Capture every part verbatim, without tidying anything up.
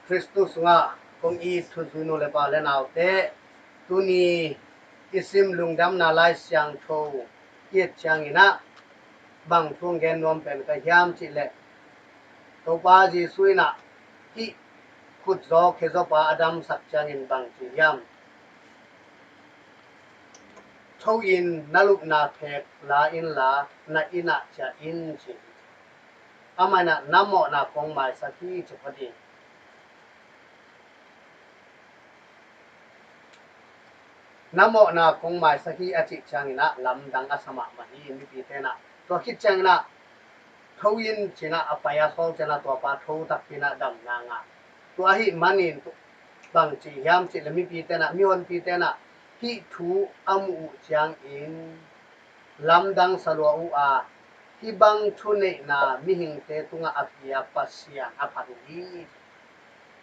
Khristu sungah kong it thuzui nu le pa le naute, tuni i sim lungdamna Lai Siangtho i et ciangin ah bang thu gen nuam pen ka hiam cih leh, Topa Jesu in ah hih khutzaw khezawpa a damsak ciangin bang ci hiam? Tho in, na lupna phek la inla, na inn ah ciah in, ci hi. Amah in ah na mawhna kong maisak hi, ci phot hi. Na mawhna kong maisak hi a cih ciangin ah lamdang a sa mahmah hi mipite in ah. Tua khit ciangin ah tho in ci-in ah a pai a, sawl ciangin ah tua pa tho takpi in ah damna ngah. Tua ahih manin bang ci hiam cih leh mipite in ah, mihonpite in ah hih thu a muh uh ciangin lamdang sa lua uh a, hih bang thuneihna mihingte tungah a pia Pasian a phat uh hi.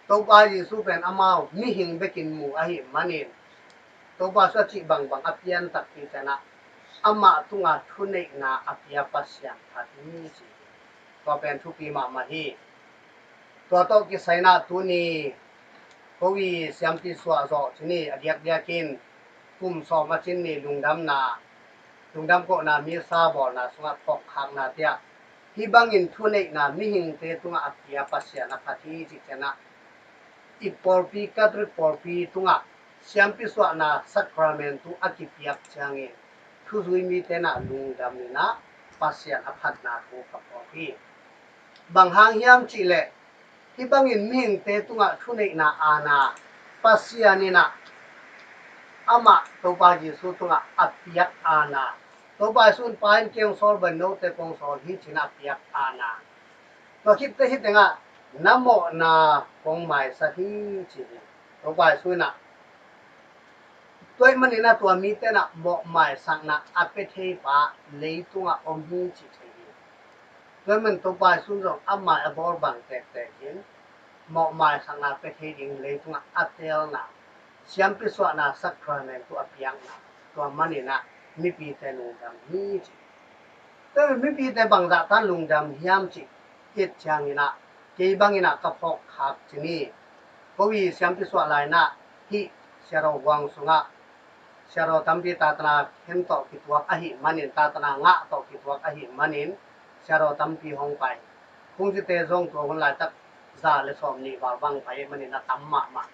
Topa Jesu pen amau mihing bekin mu ahih manin, Topa Jesu a cih bangbang a pian takpi ciangin ah amah tungah thuneihna a pia Pasian phat hi, ci. Tua pen thupi mahmah hi. Tua tawh kisai in ah tuni ko i siampi suah zawh ci ni, a diakdiakin kum sawm a cin ni lungdamna, lungdam kohna misa bawlna sungah phawkkhakna tiah, hih bangin thuneihna mihingte tungah a pia Pasian a phat hi, cih ciangin ah i pawlpi, Catholic pawlpi tungah siampi suahna sacrament uh a kipiak ciangin thuzui mite in ah lungdam in ah Pasian a phatna thu ka phawk hi. Bang hang hiam cih leh, hih bangin mihingte tungah thuneihna aana Pasian in ah amah Topa Jesu tungah a piak aana, Topa Jesu in, Pa in kei hong sawl bangin note kong sawl hi, ci-in a piak aana. Tua khit teh hih tengah na mawhna kong maisak hi, ci hi. Topa Jesu in ah, tua ahih manin ah tua mite in ah mawhmaisakna a pia thei pa leitungah om hi, ci thei hi. Tua ahih manin Topa Jesu in zong a mai a bawl bang tektek in mawhmaisakna a pia thei ding leitungah a teelna, siampi suahna sacrament uh a piakna, tua manin ah mipite lungdam hi, ci. Tua mipite bangzah tan lungdam hiam cih i et ciangin ah, kei bangin ah ka phawkkhak ci ni. Ko i siampi suah lai-in ah hih Sia Ro Huang sungah Sia Ro tampi tatana khen tawh kituak ahih manin, tatana ngah tawh kituak ahih manin, Sia Ro tampi hong pai. Kungzite zong tua hun laitak za le sawm nih val bang pai ahih manin a tam mahmah.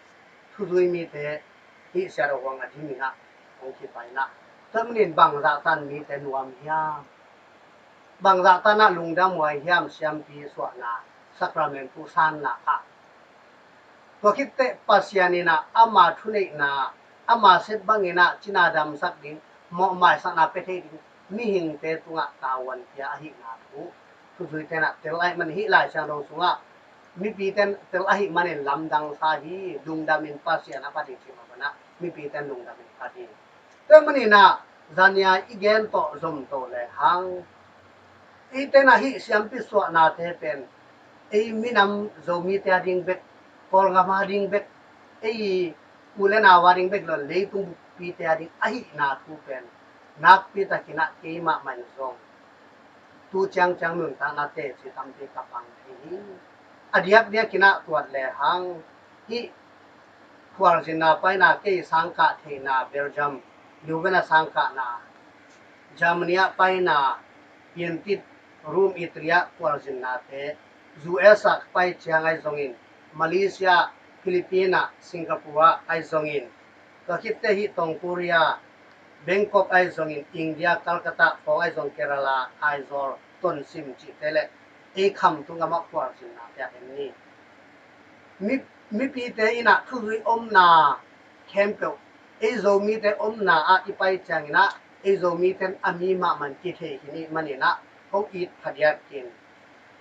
Thuzui mite hih Sia Ro Huang a ding in ah hong kipai in ah, tua manin bangzah tan mite nuam hiam? Bangzah tan ah lungdam huai hiam siampi suahna sacrament uh sanna ah? Tua khit teh Pasian in ah ama thuneihna, ama sep bangin ah cina damsak ding, mawhmaisakna pia thei ding mihingte tungah tavuan pia ahihna thu thuzuite in ah tel ahih manin, hih Lai Siangtho sungah mipite in tel ahih manin lamdang sa hi, lungdam in Pasian a phat hi, ci mah bangin ah mipite in lungdam in phat hi. Tua manin ah zania i gen tawh zom to lehang, eite in ah hih siampi suahnate pen ei minam Zomite a ding bek, Kawlgam a ding bek, ei u le nau a ding bek lo, leitung buppite a ding ahihna thu pen nakpi takin ah keimah mah in zong tu ciangciang nuntakna teci tampi ka pang thei hi. A diakdiakin ah tuat lehang, hih khualzinna paina, kei sangkah theihna Belgium, Leuven a sangkahna, Germany ah paina, piantit Rome, Italy ah khualzinnate, U S ah pai ciang ahi zongin, Malaysia, Philippines ah, Singapore ah ahi zongin, tua khit teh hih Tawng Korea, Bangkok ahi zongin, India, Calcutta khawng ahi zong, Kerala, Aizawl, Tonzang cihte le ei khamtung gam ah khualzinnate ah en ni. Mi, mipite in ah thuzui omna khempeuh, ei Zomite omna ah i pai ciangin ah ei Zomite in a mi mahmah in kithei hi ning manin ah, hong it phadiakin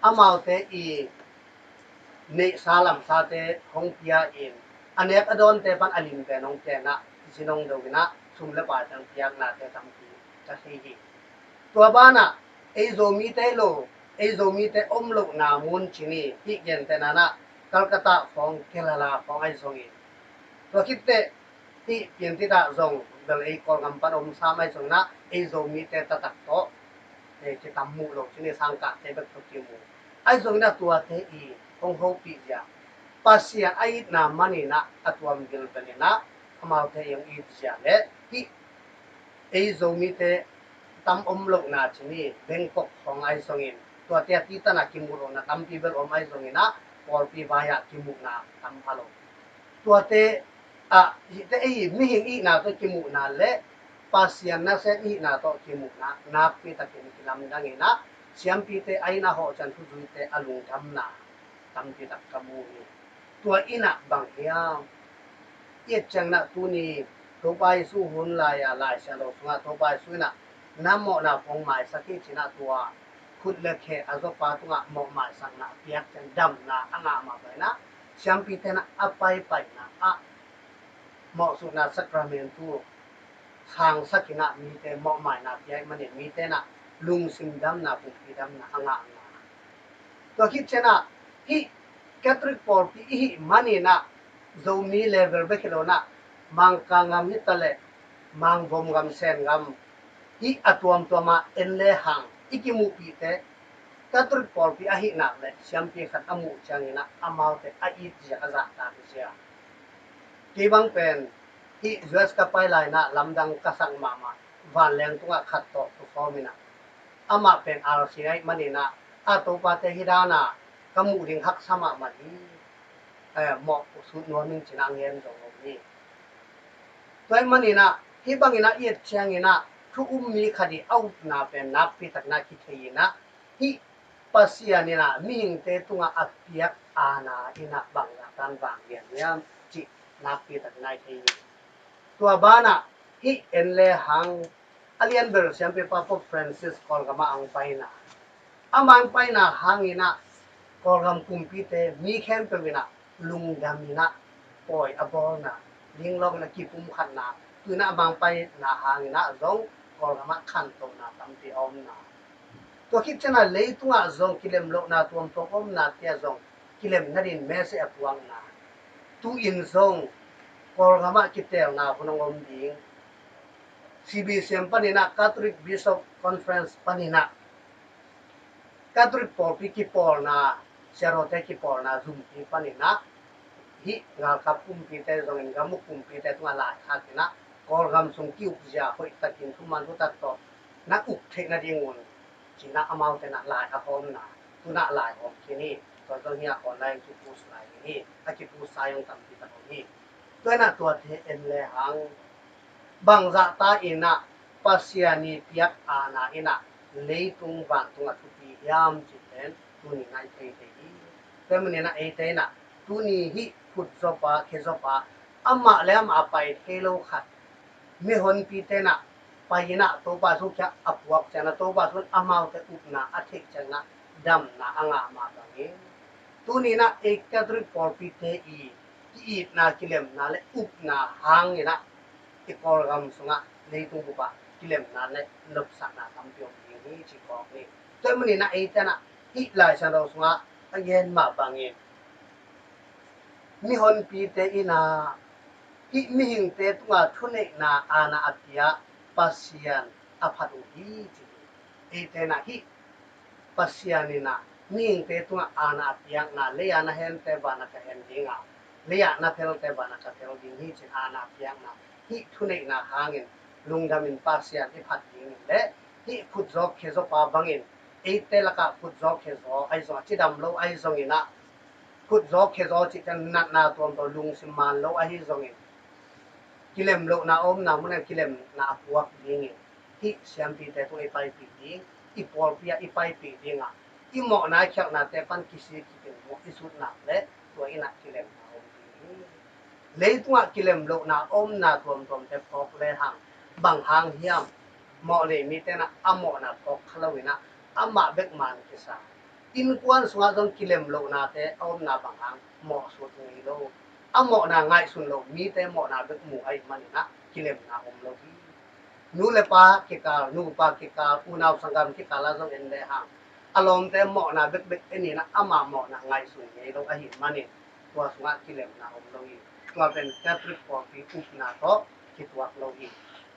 amaute i neihsa lamsate hong pia in, a nek a dawnte pan a lim pen hong pia in ah, zin hong do in ah, sum le paite hong piaknate tampi ka thei hi. Tua banah ei Zomite lo, ei Zomite om lohna mun ci ni, hih gentehna-in ah Calcutta khawng, Kerala khawng ahi zongin, tua khit teh hih piantit ah zong bel ei Kawlgam pan om sam ahi zongin ah ei Zomite taktak tawh, eh, kitam muh lo ci ni, sangkahte bek tawh kimu ahi zongin ah, tuate i hong hopih zia, Pasian a itna maninah a tuam bilbelinah amaute i hong itzia le hih ei Zomite tam om lohna cini Bangkok khawng ahi zongin tuate a titanah kimuh lohna tampi bel om ahi zonginah pawlpi vai-ah kimuhna tam a lo. Tuate ah hihte ei mihing ihna tawh kimuhna le Pasian nasem ihna tawh kimuhna nakpi takin kilamdanginah siampite a inn a hawh ciang thuzuite a lungdamna tampi tak ka mu hi. Tua innah bang hiam? I et cianginah tuni Topa Jesu hun lai-a Lai Siangtho sungah Topa Jesu innah na mawhna pong maisak hi cinah tua khut le khe a zawpa tungah mawh maisakna a piak ciang damna a ngah mah bang inah siampite inah a paipaina ah mawhsutna sakramentu khangsak inah mite mawhmaina piak manin mite inah lungsim damna pumpi damna a ngahna. Tua khit cianah hih Catholic pawlpi i hih maninah Zomi level bek hi lo inah Mangkang gam hi taleh Mangvom gam, Sen gam hih a tuamtuamah en le hang i kimuhpihte Catholic pawlpi ahih nak le siampi khat a muh cianginah amaute a itzia a zahtak hi sia. Kei bang pen hih U S ka pai lai inah lamdang ka sak mahmah vanleng tungah khat tawh tusawm inah amah pen R C ahih maninah a topate hih dana ka muh ding haksa mahmah hi. Eh, mawh sut nuam in cinah ngen zong om hi. Tua ahih maninah hih banginah i et cianginah thu um mi khat i a upna pen nakpi takinah kithei inah hih Pasian inah mihingte tungah a piak aana inah bangzah tan vang lian hiam cih nakpi takinah i thei hi. Tua banah hih en le hang a lianbel siampipa Pope Francis Kawlgamah ang paina, amah ang paina hanginah Kawlgam kumpite mi khempeuh inah lungdam inah pawi a bawlna, linglawng inah kipumkhatna, tu inah amah ang paina hanginah zong Kawlgamah khantohna tampi a omna. Tua khit cianah leitungah zong kilem lohna tuamtuam omna tia zong kilem nadin message a puakna. Tu-in zong Kawlgamah kiteelna hun hong om ding. C B C M paninah Catholic Bishop Conference paninah Catholic pawlpi kipawlna, siarote kipawlna zumpi paninah hih galkap kumpite zongin gamuk kumpite tungah laikhak inah Kawlgam sung ki-ukzia hoihtakin thuman thutak tawh na uk theih nadingun cinah amaute inah lai a hawmna tunah lai hawm khin hi. Tua zong hiah online kipost lai hi. A kipost lai hong tampi tak om hi. Tua inah tuate en le hang bangzah ta inah Pasian i piak aana inah leitung vantung a thupi hiam cih pen tuni inah i thei thei hi. Tua maninah eite inah tuni hih khut zawpa khe zawpa amah le amah a pai thei lo khat mihonpite inah pai inah Topa Jesu kiang a puak cianah Topa Jesu in amaute upna a theih cianginah damna a ngah mah bangin tuni inah ei Catholic pawlpite i ki-itna kilemna le upna hanginah i Kawlgam sungah leitung bupah kilemna le nopsakna tampi om ding hi ci kawk ni. Tua maninah eite inah hih Lai Siangtho sungah a gen mah bangin mihonpite inah hih mihingte tungah thuneihna aana a pia Pasian a phat uh hi ci hi. Eite inah hih Pasian inah mihingte tungah aana a piakna, lei-a na hente vanah ka hen dinga, lei-a na thelte vanah ka thel ding hi cin aana a piakna, hih thuneihna hangin lungdamin Pasian i phat dingin le hih khutzaw khezawpa bangin eite lakah khutzaw khezaw ahi zong a cidam lo ahi zonginah khutzaw khezaw cih ciang natna tuamtuam lungsim man lo ahi zongin kilem lohna a omna munah kilemna a puak dingin hih siampite tungah i paipih ding, i pawlpi ah i paipih dingah i mawhna i khialhnate pan kisik kikin mawh i sutna le tua innah kilemna a om ding hi. Leitungah kilem lohna a omna tuamtuamte phawk lehang bang hang hiam? Mawh nei mite inah a mawhna phawk kha loinah amah bek man kisa. Innkuan sungah zong kilem lohnate a omna bang hang mawh sut ngei lo. A mawhna ngaihsun loh mite mawhna bek mu ahih maninah kilemna om lo hi. Nu le pa kikal, nupa kikal, unau sanggam kikal ah zong en lehang a lawmte mawhna bekbek en inah ama mawhna ngaihsun ngei lo ahih manin tua sungah kilemna om lo hi. Tua pen Catholic pawlpi upna tawh kituak lo hi.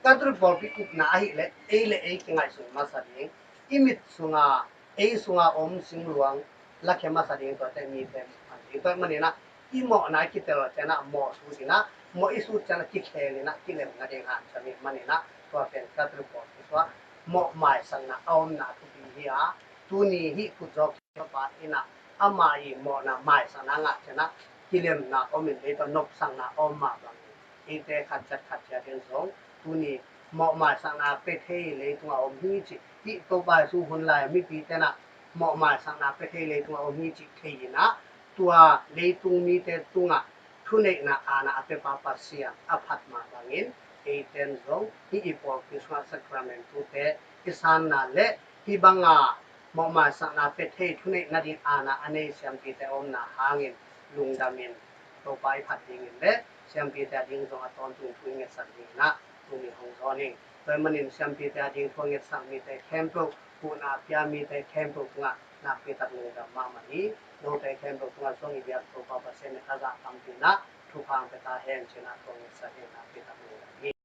Catholic pawlpi upna ahih leh ei le ei kingaihsun masa ding, i mit sunga ei sunga om singluang lakhia masa ding tuate mite mu khan ding. Tua ahih maninah i mawhna i kitel ciangin ah mawh sut in ah, mawh i sut ciangin ah kikhel in ah kilem nading hanciam ahih manin ah, tua pen Catholic pawlpi sungah mawh maisakna a omna thupi hi a, tuni hih kutzaw kipa in ah ama i mawhna maisakna ngah ciangin ah kilemna om in, lei tawh nopsakna a om mah bangin, eite khat ciat khat ciat in zong tuni mawh maisakna pia thei leitungah om hi cih, hih Topa Jesu hun lai mipite in ah mawh maisakna pia thei leitungah om hi cih thei in ah, tua leitung mite tungah thuneihna aana a piapa Pasian a phat mah bangin, eiten zong hih i pawlpi sungah sakramentu te i sanna le hih banga mawh maisakna pia thei thuneih nading aana a nei siampite a omna hangin lungdamin Topa i phat dingin le siampite a ding zong a tawntung thu i ngetsak dingin ah tuni hong zawn ing. Tua ahih manin siampite a ding thu a ngetsak mite khempeuh, huhna a pia mite khempeuh tungah nakpi tak lungdam mahmah hi. Note khempeuh tungah zong i biak Topa Pasian in a zah tampi in ah thupha hong pia ta hen ci-in ah thu a ngetsak dingin nakpi tak lungdam hi.